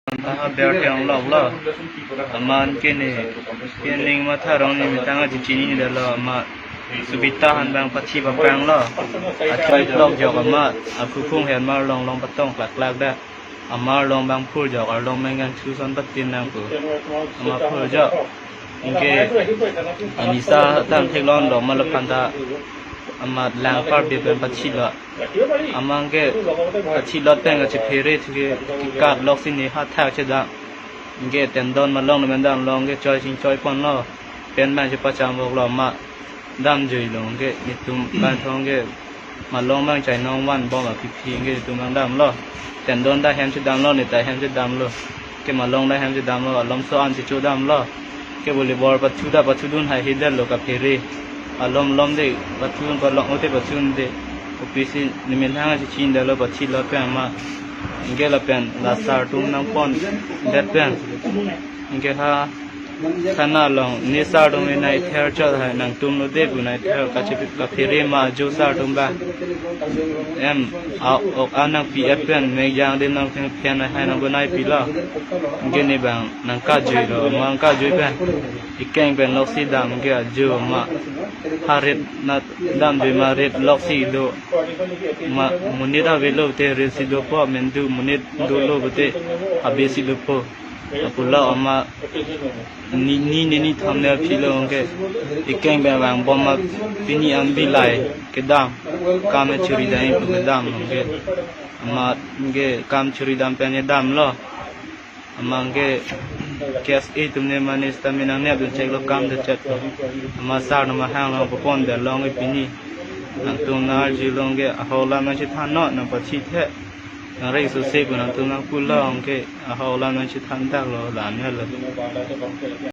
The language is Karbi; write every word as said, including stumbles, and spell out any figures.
ta ha ber theklonglo. Amat ke ne, ke ning matha rong ne methang achichini ne detlo, amat Subita han bang pathi papanglo. Achoi plok jok amat, akhukhung hen mar long long patong klak klak da. Amar long bang phur jok, arlong mengan chuson patin nang pu. Amat phur jok. Anke anisa tang theklonglo, amat laphan ta amat lang parpe pen pachilo. Amat anke pachilot pen kachiphere thuke, kekat lok si ne ha thak chedam. Anke tendon malong ne men damlo, anke choi sing choi ponlo. Pen bang chepacham voklo, amat damjuilo, anke netum bang thong ke malong bang chainong van bom aphi phi, anke netum bang damlo. Tendon ta hem chedamlo, ne ta hem chedamlo. Ke malong ta hem chedamlo, alom so an checho damlo. Ke volleyball pachu ta pachudun hai hi detlo kaphere. Alom lom de pachudun, palong ote pachudunde. Kopisi ne methang achichini detlo, pachilot pen amat. Anke lapen la sar atum nangpondet pen, anke ha thana along ne sar atum nai ther chot hai, nangtum lo de pu nai ther kachi kaphere ma ajo sar atum ba. Em, a, ok a nangpi-et pen mek jang de nang phen phen hai nang bonai pilo. Anke ne bang nangkajuilo, amat nangkajui pen. Ekeng pen lok si dam, anke ajo amat ha rit na damjui ma rit lok si do. Amat monit avelo te rit si dopo, mendu monit dolo pute habe si dopo. Apula amat ni, ni, ni, ni thamne aphilo, anke ekeng pen vang bom ma pini ambi lai kedam. Kam churi dam pu kedam, anke amat anke kam churi dam pen damlo. Amat anke K S A atum ne mane stamina ne dun cheklo, kam de chet. Amat sar no mahang long popon de long e pini. Nangtum nang arjulong ke, ahok alam nangchethannon, nangpachithe. Nang rei so se pu nangtum nangpulo, anke ahok alam nangchethan daklo, la-an lo.